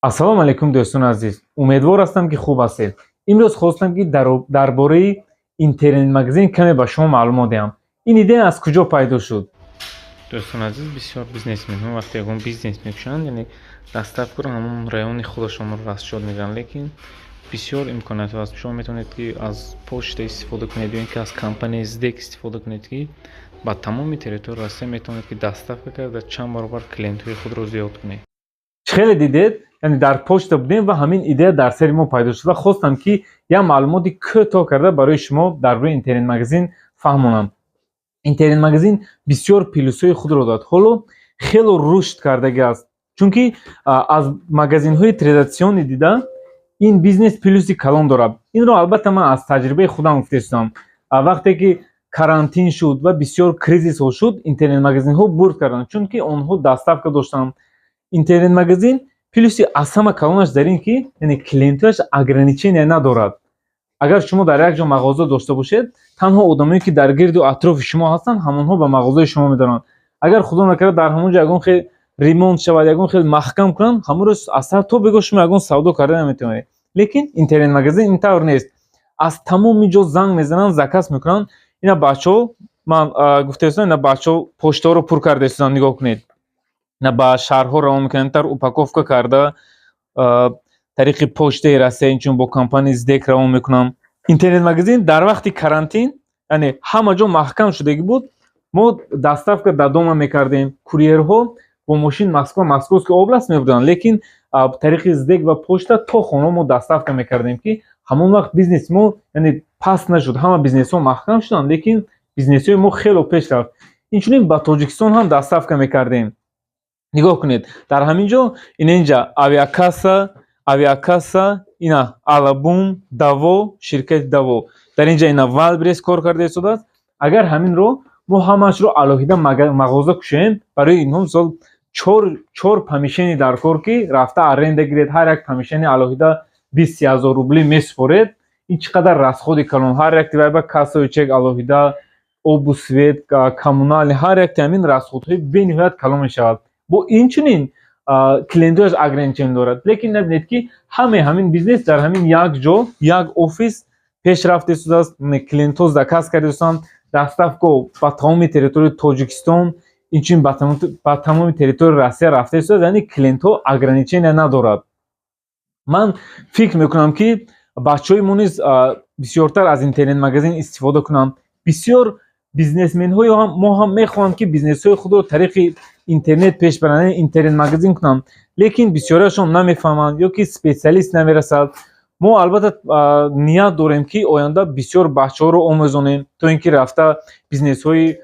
Ассалому алайкум, дӯстони азиз! Умедвор ҳастам, ки хуб ҳастед. Имрӯз хостам, ки дар бораи интернет-магазин каме ба шумо маълумот диҳам. Ин идея аз куҷо пайдо шуд? Дӯстони азиз, бисёр бизнесменҳо вақте ягон бизнес мекушанд, яъне доставкаро ҳамон райони худашонро расчёт мекунанд, лекин бисёр имкониятҳо ҳаст. Шумо метавонед, ки аз почта истифода кунед ё ин ки аз компанияи СДЭК истифода кунед, ки ба тамоми территорияи Россия метавонед, ки доставка карда, чанд баробар клиентҳои худро зиёд кунед. Чӣ хеле дидед, яъне дар почта будем ва ҳамин идея дар сари мо пайдо шуд ва хостам, ки як маълумоти кӯтоҳ карда барои шумо дар бораи интернет-магазин фаҳмонам. Интернет-магазин бисёр плюсҳои худро дорад, ҳоло хело рушд кардагӣ аст, чунки аз магазинҳои традитсионӣ дида ин бизнес плюси калон дорад. Инро, албатта, ман аз таҷрибаи худам гуфтаистам. Вақте ки карантин шуд ва бисёр кризисҳо шуд, интернет-магазинҳо бурд карданд, чунки онҳо доставка доштанд. Интернет-магазин плюси аз ҳама калонаш дар ин ки, яъне клиентҳояш ограничения надорад. Агар шумо дар як ҷо мағоза дошта бошед, танҳо одамое, ки дар гирду атрофи шумо ҳастанд, ҳамонҳо ба мағозаи шумо медоранд. Агар, худо накарда, дар ҳамон ҷо ягон хел ремонт шавад, ягон хел маҳкам кунанд, ҳамон рӯз аз сар то бегоҳ шумо ягон савдо карда наметавонед. Лекин интернет-магазин ин тавр нест: аз тамоми ҷо занг мезананд, заказ мекунанд. Ина бачаҳо, ман гуфтаистам, ина бачаҳо почтаҳоро пур карда истоданд. Нигоҳ кунед, ина ба шаҳрҳо равон мекунанд, тар упаковка карда, тариқи Почтаи Россия, инчунин бо компанияи СДЭК равон мекунам. Интернет-магазин дар вақти карантин, яъне ҳама ҷо маҳкам шудагӣ буд, мо доставка до дома мекардем. Курьерҳо бо мошин Москва, Московская область мебурданд, лекин тариқи СДЭК ва почта то хона мо доставка мекардем, ки ҳамон вақт бизнеси мо, яъне, паст нашуд. Ҳама бизнесҳо маҳкам шуданд, лекин бизнесҳои мо хело пеш рафт. Инчунин ба Тоҷикистон ҳам доставка мекардем. Нигоҳ кунед, дар ҳамин ҷо, ина инҷа авиакасса, авиакасса, ина Алабум, Даво, ширкати Даво, дар инҷа ина Вайлдберриз кор карда истодааст. Агар ҳаминро мо ҳамаашро алоҳида мағоза кушоем, барои инҳо, мисол, чор помещение дар кор, ки рафта аренда гиред, ҳар як помещение алоҳида 20-30 ҳазор рубли месупоред. Ин чӣ қадар расходи калон! Ҳар як тивайба кассовый чек алоҳида, обу свет, коммунальный, ҳар якти ҳамин расходҳои бениҳоят калон мешавад. Бо инчунин клиентҳояш ограничение дорад. Лекин набинед, ки ҳамаи ҳамин бизнес дар ҳамин як ҷо, як офис пеш рафта истодааст. Клиентҳо заказ карда истоданд, доставка ба тамоми территорияи Тоҷикистон, инчунин ба тамоми территорияи Россия рафта истодааст, яъне клиентҳо ограничения надорад. Ман фикр мекунам, ки бачаҳои мо низ бисёртар аз интернет-магазин истифода кунанд. Бисёр бизнесменҳои мо ҳам мехоҳанд, ки бизнесҳои худро тариқи интернет пеш баранд, яъне интернет-магазин кунанд, лекин бисёриашон намефаҳманд ё ки специалист намерасад. Мо, албатта, ният дорем, ки оянда бисёр бачаҳоро омӯзонем, то ин ки рафта бизнесҳои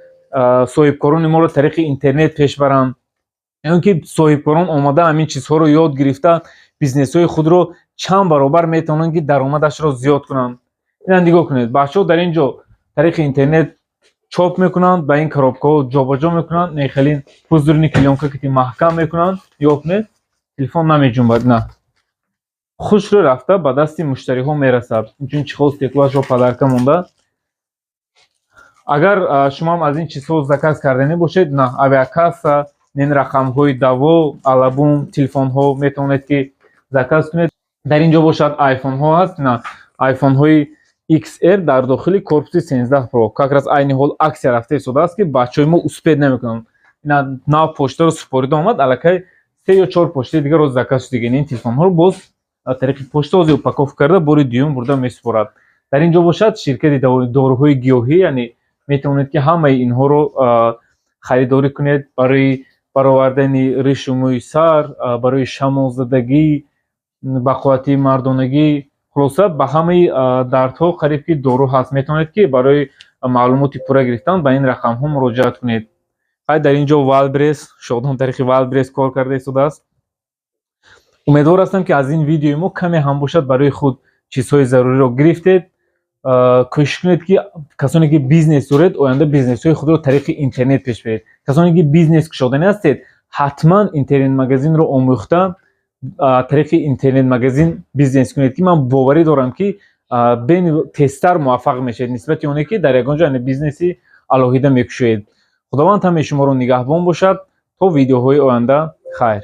соҳибкорони моро тариқи интернет пеш баранд, ё ин ки соҳибкорон омада, ҳамин чизҳоро ёд гирифта, бизнесҳои худро чанд баробар метавонанд, ки даромадашро зиёд кунанд. Ина нигоҳ кунед, бачаҳо дар ин ҷо тариқи интернет чоп мекунанд, ба ин коробкаҳо ҷобаҷо мекунанд, нехелин пузырный клеёнка ки маҳкам мекунанд. Нигоҳ кунед, телефон намеҷунбад, на хушрӯ рафта ба дасти муштариҳо мерасад. Инчунин чехол, стеклоашро подарка монда. Агар шумоам аз ин чизҳо заказ карданӣ бошед, на авиакасса, ин рақамҳои Даво, Алабум, телефонҳо метавонед, ки заказ кунед. Дар ин ҷо бошад, айфонҳо ҳаст, на айфонҳои XR дар дохили корпуси 13 Pro. Как раз айни ҳол аксия рафта истодааст, ки бачаҳои мо успеть намекунанд. Ина нав почтаро супорида омад, аллакай се ё чор почтаи дигарро заказ шудига. Ин телефонҳоро боз тариқи почта ҳозир упаковка карда, бори дуюм бурда месупорад. Дар ин ҷо бошад, ширкати доруҳои гиёҳӣ, яъне метавонед, ки ҳамаи инҳоро харидорӣ кунед барои баровардани ришу мӯи сар, барои шамолзадагӣ, бақувватии мардонагӣ, хулоса, ба ҳамаи дардҳо қариб ки дору ҳаст. Метавонед, ки барои маълумоти пурра гирифтан ба ин рақамҳо муроҷиат кунед. Хай, дар ин ҷо Вайлдберриз, Шодон тариқи Вайлдберриз кор карда истодааст. Умедвор ҳастам, ки аз ин видеои мо каме ҳам бошад, барои худ чизҳои заруриро гирифтед. Кӯшиш кунед, ки касоне ки бизнес доред, оянда бизнесҳои худро тариқи интернет пеш баред. Касоне ки бизнес кушоданӣ ҳастед, ҳатман интернет-магазинро омӯхта, тариқи интернет-магазин бизнес кунед, ки ман боварӣ дорам, ки тезтар муваффақ мешавед нисбати оне ки дар ягон ҷо, яъне, бизнеси алоҳида мекушоед. Худованд ҳамаи шуморо нигаҳбон бошад. То видеоҳои оянда, хайр.